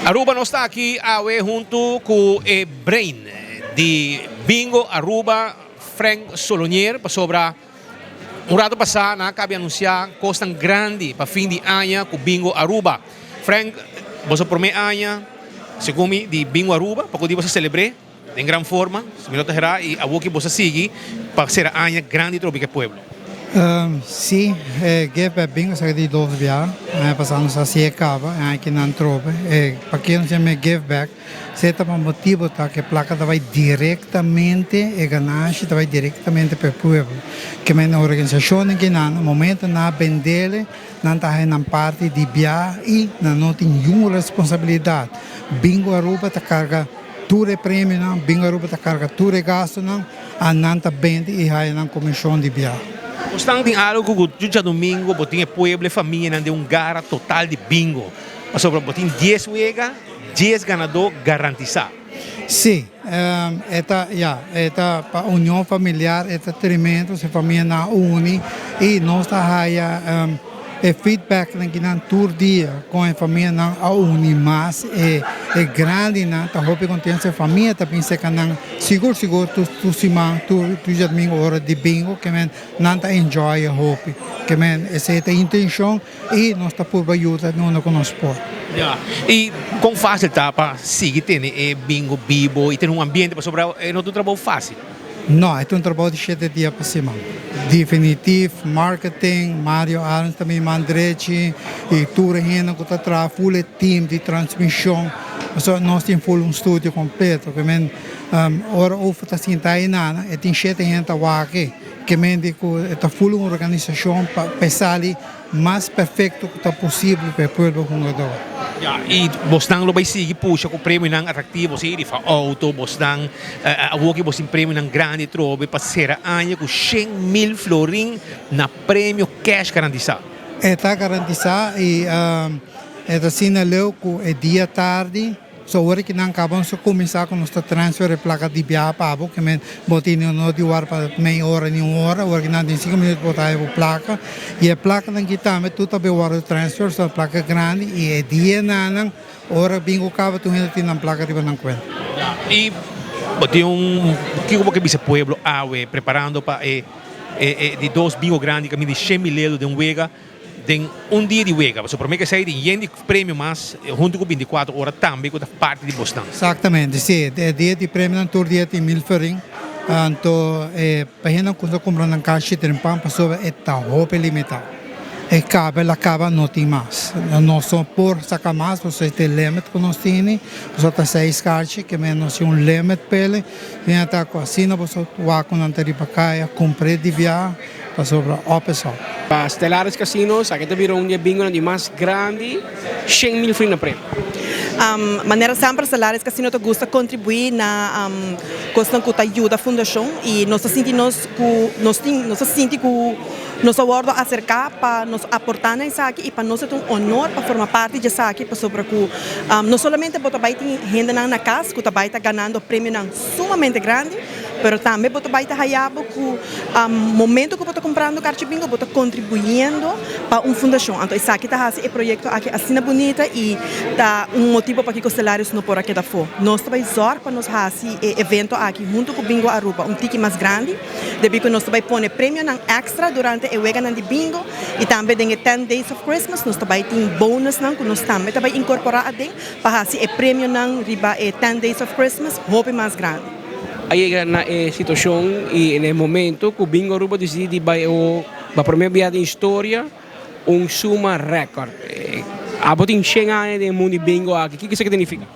Aruba nos ta aki awe hunto cu e brain di Bingo Aruba, Frank Solonier, pasobra un rato pasa nan a caba di anuncia cosnan grandi pa fin di aña cu Bingo Aruba. Frank, boso prome aña, segun mi, di Bingo Aruba, paco di boso a celebre den gran forma, si mi no ta hera, y awo ki boso a sigui pa cera aña grandi trobe cu e pueblo. Sí, e Give Back Bingo esaki di dos bia. Aña pasá nos hasié kaba, e aña aki nan trobe. E pakio nos yama e Give Back, esei ta pa motibu ta ku e plaka ta bai direktamente, e ganashi ta bai direktamente pa e pueblo. Ke men organisashonnan ki nan, momento nan a bendele, nan ta haña nan parti di bia i nan no tin niun responsabilidat. Bingo Aruba ta karga tur e premionan, Bingo Aruba ta karga tur e gastunan. A nan ta bende i haya nan komishon di bia. Bosnan tin algo ku djadumingu bo tin e pueblo e famianan den un gara total di bingo pasobra bo tin dies wega dies ganadó garantisá. Sí, e ta ya, e ta pa union familiar e ta tremendo si famianan a uni i nos ta haya E feedbacknan ki nan tur dia kon e famianan a uni mas e e grandinan ta hopi kontentu e famia ta bin seka nan sigur sigur tur tur siman tur tur djadumingu ora di bingo ke men nan ta enjoy e hopi ke men esei ta intenshon i nos ta purba yuda di unda ku nos por. Ya, i kon fásil ta pa sigui tene e bingo bibo i tene un ambiente pasobra e no ta un trabou fásil. No, e ta un trabou di shete dia pa siman. Definitif, marketing, Mario Arends ta mi man drechi y tur e hende cu ta traha full e team di transmision. Pasobra nos tin full un studio completo. Ke men ora Ofer ta sinta ayinana e tin shete hende ta wak e. Ke men di cu e ta full un organisacion pa e sali Mas perfecto cu ta posibel pa e pueblo hungador. Ya, y bosnan lo bay sigui pusha cu premionan atractivo, si, rifa auto, bosnan awor ki bos tin premionan grandi trobe pa cera aña cu 100,000 florin na premio cash garantisa. E ta garantisa y e ta asina leu cu e dia tardi. So ora ki nan kaba nos a kuminsá ku nos ta transfer e plaka di biaha pa bo, ke men bo tene no di wòrdu pa mei ora ni un ora, ora ki nan tin sinku minüt bo ta haña bo plaka. I e plakanan ki tambe tur ta bin wòrdu transfer, so plaka grandi i e dianan ora bin ku kaba tur hende tin nan plaka riba nan kuenta. I bo tin un, kiko bo ke bisa pueblo awe preparando pa e e di dos bingo grandi kaminda di shen mil euro den un wega? Den un dia di wega, pasobra promé k'esei tin yen di premio mas huntu ku bintikuater ora tambe ku ta parti di bosnan. Exactamente, si. E dia di premionan tur dia tin mil florin. Anto e pa hendenan ku ta kumpra nan kashi trempan pasobra e ta hopi limitá. E kaba el a kaba no tin mas. Nos no por saka mas pasobra e ta e limit ku nos tini. Pasobra ta seis kashi ke men nos tin un limit p'e. Tin ta ku asina boso wak ku nan ta riba kaya kumpr'é di biaha. Pasobra op es op. Pa Stellaris Casino esaki ta bira un di e bingonan di mas grandi, 100,000 florin na premio. Manera semper Stellaris Casino ta gusta contribui na cosnan cu ta yuda fundacion y nos ta sinti nos cu nos tin nos ta sinti cu nos a wordo acerca pa nos aporta na esaki y pa nos e ta un honor pa forma parti di esaki pasobra cu no solamente bo ta bay tin hendenan na cas cu ta bay ta ganando premionan sumamente grandi Pero tambe bo ta bai ta haya bo ku momento ku bo ta kumprando karchi bingo bo ta kontribuyendo pa un fundashon. Anto esaki ta hasi e proyekto aki asina bunita i ta un motibo pakiko Stellaris no por a keda afó. Nos ta bai zòrg pa nos hasi e evento aki huntu ku Bingo Aruba un tiki mas grandi debí ku nos ta bai pone premionan èkstra durante e weganan di bingo i tambe den e Ten Days of Christmas nos ta bai tin bonusnan ku nos tambe ta bai inkorporá aden pa hasi e premionan riba e Ten Days of Christmas hopi mas grandi. A yega na e situacion y na e momento cu Bingo Aruba dicidi di bay o pa prome bia den historia un suma record. Abo tin shen aña den e mundo di bingo aki, kico esaki ta nifica?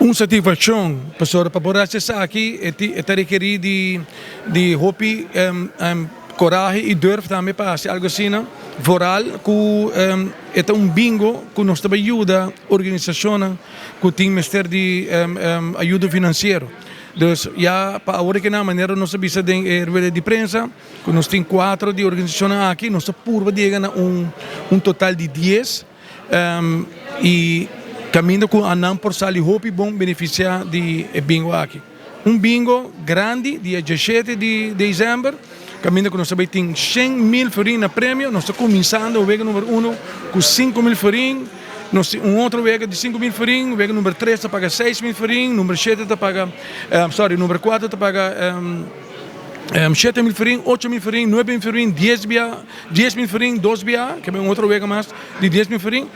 Un satisfaccion, pasobra pa por haci esaki e ta rekeri di hopi corahe y durf tambe pa haci algo asina, vooral cu e ta un bingo cu nos ta bay yuda organisacionnan. Ku tin mester di ayudo finansiero. Dus ya pa awor ke nan manera nos a bisa den e rueda di prensa ku nos tin kuatro di organisashonnan aki, nos ta purba di yega na un un total di dies i kaminda ku anan por sali hopi bon benefisiá di e bingo aki. Un bingo grandi dia diashete di desèmber kaminda ku nos ta bai tin 100,000 florin na premio. Nos ta kuminsando wega number uno ku 5,000 florin. Nos tin un otro wega di 5000 florin, wega number 3 ta paga 6000 florin, number 7 ta paga, sorry, number 4 ta paga 7000 florin, 8000 florin, 9000 florin, 10 bia, 10000 florin, dos bia, ke un otro wega mas di 10000 florin.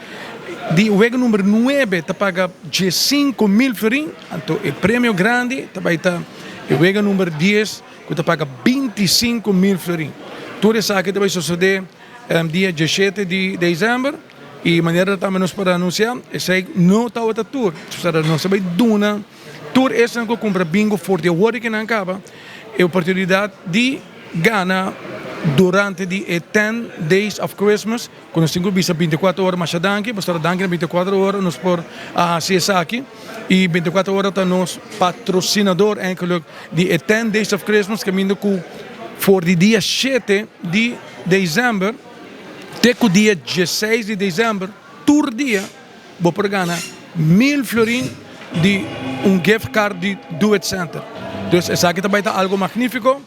Di wega number 9 ta paga 15000 florin, anto e premio grandi ta bai ta e wega number 10 ku ta paga 25000 florin. Tur esaki ta bai sosode dia 17 di december y manera tambe nos por anuncia esey no tabata tur, nos ta bai duna tur esnan ku kumpra bingo for di awor di ke nan kaba e oportunidad di gana durante di e 10 days of Christmas ku nos tin ku bisa 24 ora masha danki pasobra danki na 24 ora nos por a hasi esaki y 24 ora ta nos patrocinador eigenlijk di e 10 days of Christmas kaminda ku for di dia 7 di december te ku dia 16 di december tur dia bo por gana 1000 florin di un gift card di Do It Center. Dus esaki ta bai ta algo magnifico.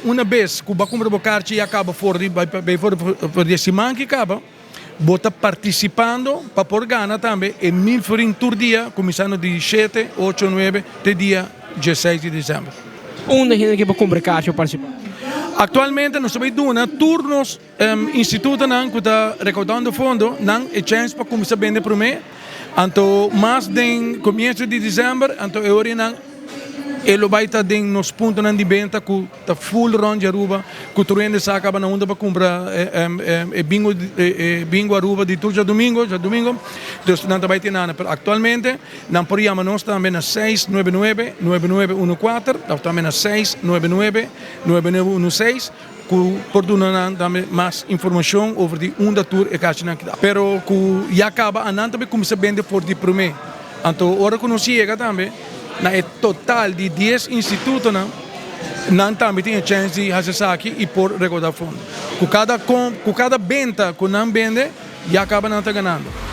Una bes ku bo a kumpra bo karchi ya kaba for di for di e siman ki kaba, bo ta partisipando pa por gana tambe e 1000 florin tur dia kuminsando di 7, 8, 9 te dia 16 di december. Unda hende ke por kumpra karchi pa partisipa? Aktualmente nos ta bai duna tur nos institutonan ku ta rekoudando fondo nan e chèns pa kuminsá bende promé, anto mas den komienso di desèmber, anto e ora nan e lo bai ta den nos puntonan di benta ku ta full rònt di Aruba, ku tur hende sa kaba na unda pa kumpra e bingo e bingo Aruba di tur djadumingu, djadumingu, dus nan ta bai tin nan, pero aktualmente nan por yama nos tambe na 699 9914 òf tambe na 699 9916. Ku por duna nan tambe mas informashon over di unda tur e kachinan kita. Pero ku ya kaba anan tambe kuminsá bende for di promé. Anto ora ku nos yega tambe na e total di 10 institutonan, nan tambe tin e chèns di hasi esaki i por rekoudá fondo. Ku kada ku kada benta ku nan bende, ya kaba nan ta ganando.